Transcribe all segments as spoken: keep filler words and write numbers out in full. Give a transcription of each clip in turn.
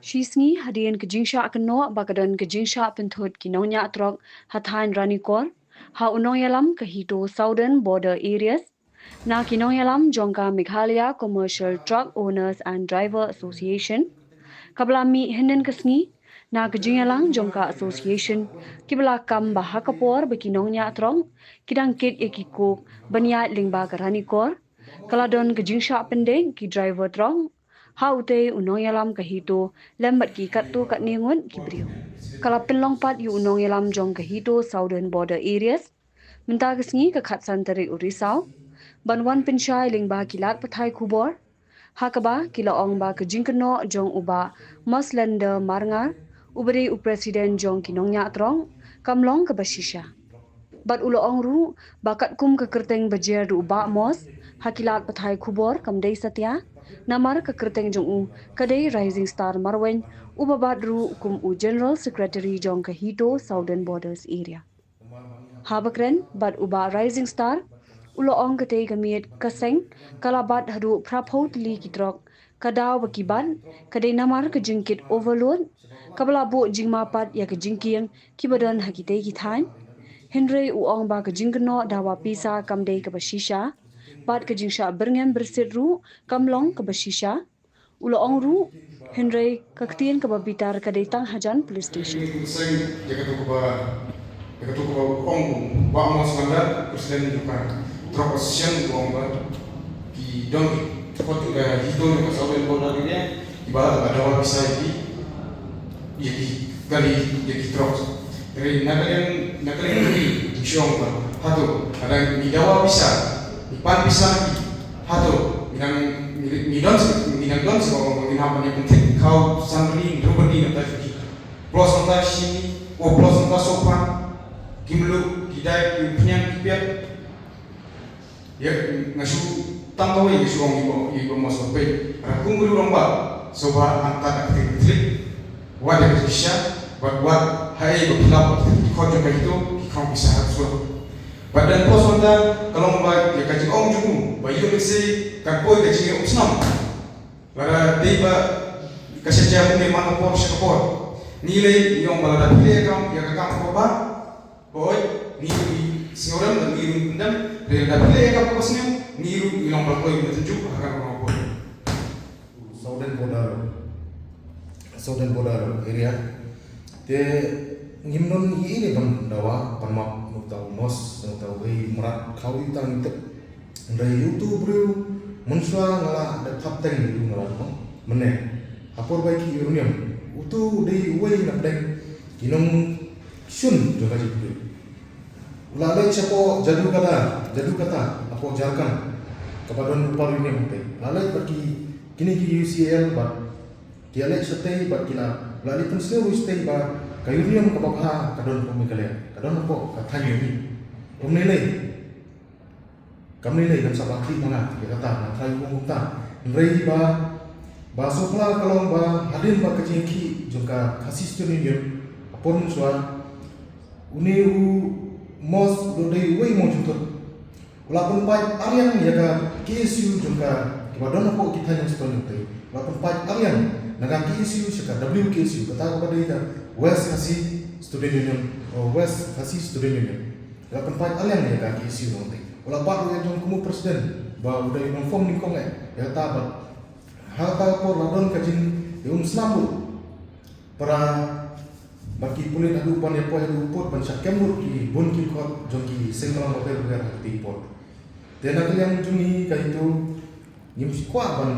Shisngi hadien ka jingshah kynnoh ba ka don ka jingshah pynthut ki nongñiah trok ha thaiñ Ranikor ha u nongïalam ka HITO Southern Border Areas na ki nongïalam jong ka Meghalaya Commercial Truck Owners and Driver Association, kaba la mih hynnin ka sngi na ka jingïalang jong ka association, kiba la kam ba ha ka por ba ki nongñiah trok ki dang kit ïa ki kuk ban ïaid lyngba ka Ranikor, ka la don ka jingshah pyndek ki driver trok ha utei u nongïalam ka HITO lem bad ki katto katne ngut ki briew. Ka la pynlong pat ïa u nongïalam jong ka HITO Southern Border Areas mynta ka sngi, ka khatsan tarik u Risaw, ban wan pynshai lyngba ki lad pathai khubor, ha kaba ki la ong ba ka jingkynnoh jong u Bah Moslender Marngar, uba dei u president jong ki nongñiah trok, kam long kaba shisha. Bad u la ong ruh ba katkum ka kyrteng ba jer da u Bah Mos ha ki lad pathai khubor kam dei satia, namar ka kyrteng jong u ka dei Rising Star Marwein, uba bat ruh kum u General Secretary jong ka HITO Southern Borders Area. Haba kren bad u Bah Rising Star, u la ong katei ka miet ka seng ka la bat haduh phraphew tylli ki trok. Ka daw ba ki bat ka dei namar ka jingkit overload, kaba la buh jingma pat ïa ka jingkieng kiba don ha kitei ki thaiñ. Hynrei u ong ba ka jingkynnoh dawa pisa kam dei kaba shisha, bad ka jingshah byrngem byrsit ruh kam long kaba shisha, u la ong ruh. Hynrei ka ktien kaba bitar ka dei tang hajan police station. Ïa katu kaba, ïa katu kaba ong u Bah Mos Wonder, president jong ka Truck Association, u ong ba ki don ki kot ka HITO jong ka Southern Border Area, kiba la dawa pisa ïa ki, ïa ki kali, ïa ki truck. Hynrei na ka liang, na ka liang kali, ngi shu ong ba hato, lada ngi dawa pisa, ngi pan pisa na ki, hato, ngi nang, ngi, ngi don, ngi nang don shuh ba ngi nang ban ïa pynthik khaw san byrni, hynriew byrni na ka bynta jong ki. Plus nangta shi, o plus nangta sophan, ki mluh, ki dai, ki phniang, ki piat. Ïa, nga shu tang kawei, nga shu ong ïa u, ïa u Bah Mos ba peit. Lada kum u rangbah sophan, nangta ka kti kti. Wat ïa ka shisha, wat, wat, haei ba phi lap, ki khot jong ka HITO, ki khot pisa ha sura. Bad dan plus nangta, ka long ba ïa ka jingong jong u ba ïoh lehse kan poi ka jingïaumsnam. Lada dei ba ka sha jia mynne man ka por sha ka por. Ngi lei ngi ong ba lada phi leh ïa ka kam, ïa ka kam kaba bha, ba oi, ngi ruh ngi sngewrem, ngi ruh ngi pyndem. Hynrei lada phi leh ïa ka kam kaba sniew, ngi ruh ngi long ba kloi, ngi tynjuh ha ka kam kaba bha. Southern Border, Southern Border Area. Te ngim don ei ei ban dawa, ban map na uta u Mos, na uta uwei u mrad, khaw ïa uta ngi tip. Hynrei ïa utu u briew mynshuwa nga la dep thap teng ïa u, nga la ong mynne ha por bai ki uranium, utu u dei uwei na pdeng ki nongshun jong ka jingpynïoh. U la leit shapoh Jadukata, Jadukata hapoh Jharkhand, kaba don u par uranium te. U la leit bad ki, kine ki U C L bad ki la leit shatei bad ki la, u la leit pynsngew ruh shatei ba ka uranium kaba bha ka don hapoh Meghalaya, ka don hapoh ka thaiñ jong ngi. Kumne lei. Kam lei lei, kam sa ba khlieh ma nga ïa kata, nga tharai u ong kumta. Hynrei ba, ba sngewphylla ka long ba hadien ba ka jingïakhih jong ka Khasi Student Union ha por mynshuwa, une u Mos u dei uwei u mawjingthut. U la pynpait ariang ïa ka K S U jong ka, kiba don hapoh ki thaiñ jong Spanish te. U la pynpait ariang na ka K S U sha ka W K S U, kata kaba dei ka West Khasi Student Union, o West Khasi Student Union. U la pynpait ariang ïa ka K S U jong te. U la bat ruh ïa jong kum u president, ba u dei u nongform nyngkong eh ïa kata, bad ha kata ka por la don ka jingïaumsnam ruh. Para, bad ki pulit haduh ban ïa poi haduh u pud ban shah kem lut ki bun ki kot jong ki seng mlam baber baber ha ki pud. Te na ka liang jong ngi ka HITO, ngim kwah ban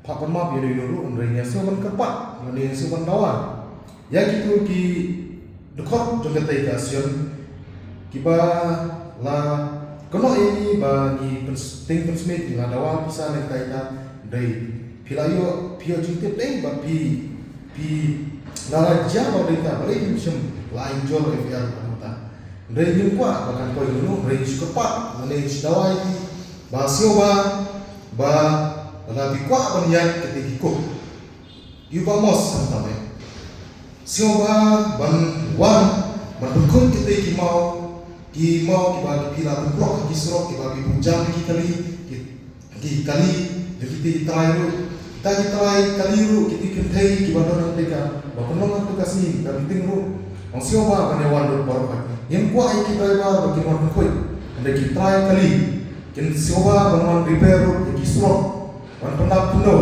phah ban map ïa uno uno ruh, hynrei ngi ïa sngewbha ban kyrpad, lane ngi ïa sngewbha ban dawa ïa kito ki dkhot jong katei ka association, kiba la kynnoh ïa ngi ba ngi pyn-, tieng pynsmit ngi la dawa pisa ne kaei kaei, hynrei phi la ïoh, phi ïoh jingtip dei ba phi, phi la jia ba dei ta, balei phim shym la ai jur F I R ba dei ta. Hynrei ngim kwah ba kan poi uno uno, hynrei ngi shu kyrpad, lane ngi shu dawa ïa phi ba sngewbha ba lada phi kwah ban ïaid katei ki kuk, ïa u Bah Mos hangta me. Sngewbha ban wan, ban pynkhuid kitei ki maw, ki maw kiba phi la pynklok ha ki surok, kiba phi pynjam ha ki kali, ki, Ki kali, ïa kiti ki trai ruh. Kita ki trai kali ruh, kiti ki kynthei, kiba don hangtei ka, ba pynlong hangtei ka sngi, ka meeting ruh. Ong sngewbha ban ïa wan ruh baroh. Ngim kwah ïa ki driver ba kin wan pynkhuid. Hynrei ki trai kali, kin sngewbha ban wan repair ruh ïa ki surok. Ban pyndap khyndew.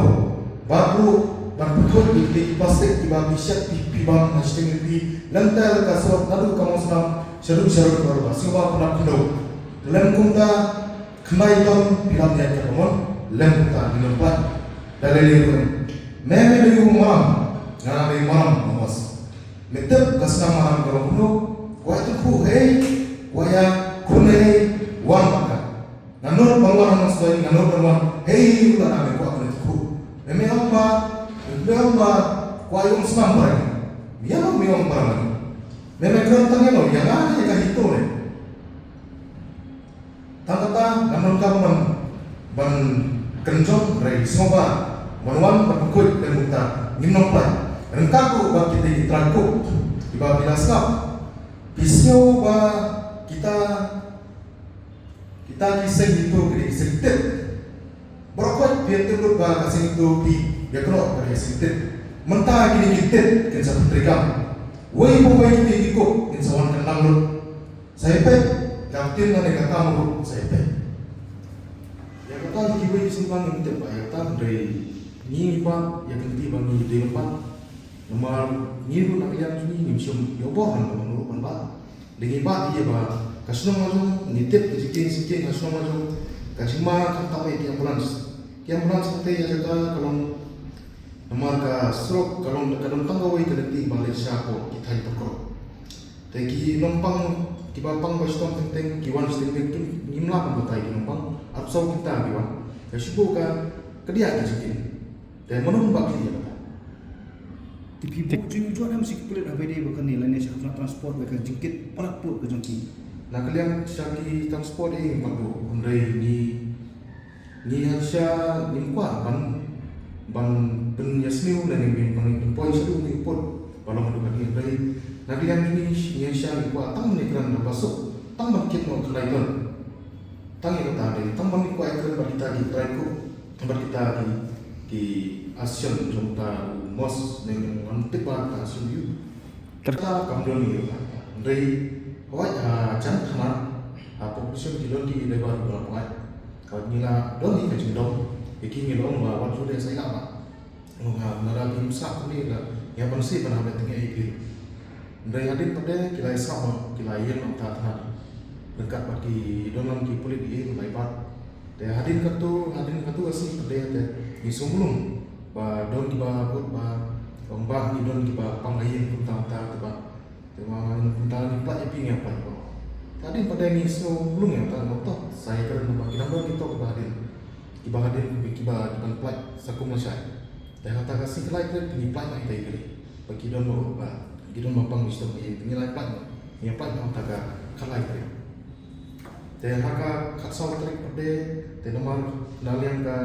Bad ruh, ban pynkhuid ïa kiti ki plastik kiba phi shet phi, phi bam ha shiteng phi. Lem ter ka surok naduh ka Mawsnam, shaduh shaduh ka ruh ba sngewbha pyndap khyndew. Lem kumta, Khyndai ton phi lah ban ïaid ka kamon, lem kumta ngin ym pait. Da lei lei ruh em. Me me dei u maram, nga dei maram, Amos. Me tip ka snam maram ka long kumno, kwah tyngkhuh hei, kwah ïakhun hei, wan bad ka. Nga nud ban wan ha Nongstoiñ, nga nud ban wan hei, ruh lada me kwah ban tyngkhuh. Me me ong ba, me ong ba, kwah ïa u snam ba ïa, me ïa me ong ba ïa. Me me kren tang ïa no, ïa nga ne ïa ka HITO ne. Tang kata ngam donkam ban, ban kynjong, hynrei sngewbha ban wan ban pynkhuid lem kumta, ngim nang pynlait. Ryngkat ruh bad kita ki trai kup kiba phi la sngap. Phi sngew ba kita, kita ki seng HITO ki dei ki seng tip. Baroh khoit phi ïatip lut ba ka seng HITO phi ïakynnoh ba ka dei ka seng tip. Mynta kine ki tip kin sa pyntreikam. Wei pa wei kita ki kup kin sa wan kyndang lut. Sa ïa peit, ka ktien lane ka kam ruh sa ïa peit. Ïa kata kiwei ki sngewbha ngim tip ba ïa kata, hynrei ngi ngi bat ïa ka lynti ba ngi dei ban bat. Namar ngi ruh na ka liang jong ngi ngim shym ïoh bor ban ban ruh ban bat. Dei ngi bat ïa ba ka shnong la jong, ngi tip ka jingkieng jingkieng ka shnong la jong. Ka jingma ka tam ïa ki ambulance. Ki ambulance hangtei ïa jaka ka long, namar ka surok ka long, ka don tang kawei ka lynti ba leit sha ko ki thaiñ Pyrkhrok. Te ki nongpang kiba pang ba shitom teng teng ki wan shiteng beit, kim, ngim lah ban batai ki nongpang, arphew saw kynta ki wan. Te shu buh ka, ka diah ki jingkieng. Te mano ba khlieh ïa kata? Te phi buh jingmut jong em sha ki pulit ha ba ïadei bad kane lane sha ka tnat transport bad ka jingkit palat pud ka jong ki? Na ka liang sha ki transport eh ngim pat buh, hynrei ngi Ngi harsha ngim kwah ban, ban pynïasniew lane ngim, ban pynpoi shaduh ïa u pud ba long haduh katne, hynrei na ka liang jong ngi ngi harsha ngi kwah tang ban ïakren da ba suk, tang ban kit noh khyndai ton. Tang ïa kata dei, tang ban kwah ïakren bad kita ki trai kup, bad kita ki, ki association jong uta u Mos ne ngam tip ba ka association ïa u. Kata kam don ïa u. Hynrei hooid ha jan thana ha population ki don ki dei ba ruh ba la pyngai. Hooid ngi la don hi ka jingdom ïa ki, ngi la ong ba wat ju dei sa ïa ba. Nga lada kim sah kumne la ïa ban sih ban ha ban tyngai ïa ki. Hynrei hadien pat de ki la ïa sah ba ki la ïeng nangta thana. Ryngkat bad ki don lang ki pulit ïa ki la ïa bat. Te hadien katu, hadien katu ka sngi pat de te ngi sngewlung ba don kiba bud ba ong ba ngi don kiba pang ha ïing kumta kumta te ba. Te ma ngi kumta ngi pynlait ïa phi, ngi pynlait ba. Te hadien pat de ngi sngewlung ïa kata, ngi ong to sa ïakren ba ki dang don kito kiba hadien. Kiba hadien kiba, kiba, kiban pynlait sa kum lashai. Te ha kata ka sngi ka lai tarik ngi pynlait noh ïa ki ba ki don ba, ba ki don ba pang ba shitom ha ïing, te ngi la pynlait noh, ngi pynlait noh ha kata ka lai tarik. Te ha ka khatsaw tarik pat de, te namar na liang ka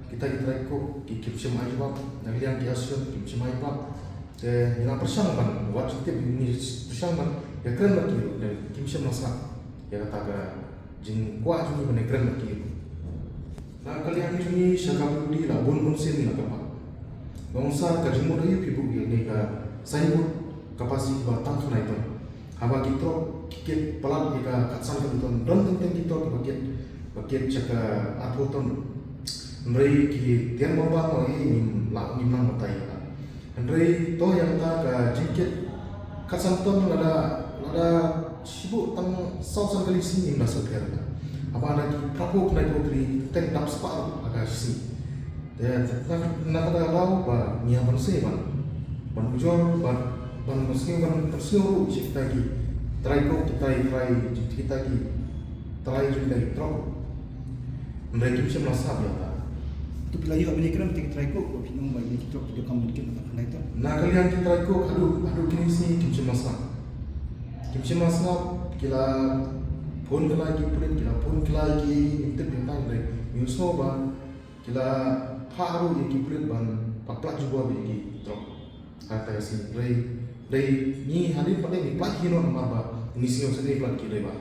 kita ki trai kup ki, kim shym ai jubab, na liang ki association kim shym ai jubab. Te ngi la pyrshang ban wad jingtip, ngi pyrshang ban ïakren bad ki ruh, te kim shym la sngap ïa kata ka jingkwah jong ngi ban ïakren bad ki ruh. Na ka liang jong ngi sha ka BOD la bun bun sien ngi la kyrpad. Nga ong sa ka jingmut aïu phi buh ïa kane ka signboard capacity ba tang khyndai ton. Haba ki trok ki kit palat ïa ka khatsan ka ton, don teng teng ki trok ba kit, ba kit sha ka arphew ton. Hynrei ki tiar ba bang ba ngi ngim lah, ngim nang batai ïa ka. Hynrei to ïa kata ka jingkit khatsan ton lada, lada shibuh tang saw san kali shi sngi ngim da sngewthuh ïa ka. Haba da ki phraphew khyndai phew tylli teng dap spah ruh ha ka shi sngi. Te na, na kata ka daw ba ngi hap ban sngewbha ban, ban ujor, ban, ban sngewbha ban pynsngew ruh ïa kita ki trai kup, kita ki trai, kita ki trai jong kita ki trok. Hynrei kim shym la sngap ïa kata. To phi la ïoh ban ïakren bad ki trai kup, ba phin ong ba kine ki trok ki donkam ban kit na khyndai ton? Na ka liang ki trai kup haduh, haduh kine ki sngi kim shym la sngap. Kim shym la sngap, ki la phone kylla ïa ki pulit, ki la phone kylla ïa ki, ngim tip ïa kata, hynrei ngi sngew ba ki la phah ruh ïa ki pulit ban pynpynlait jubab ïa ki trok. Ha kata ka sngi, hynrei, hynrei ngi hadien pat de ngi pynlait hi noh namar ba ngi sngew sngewsih palat ki driver.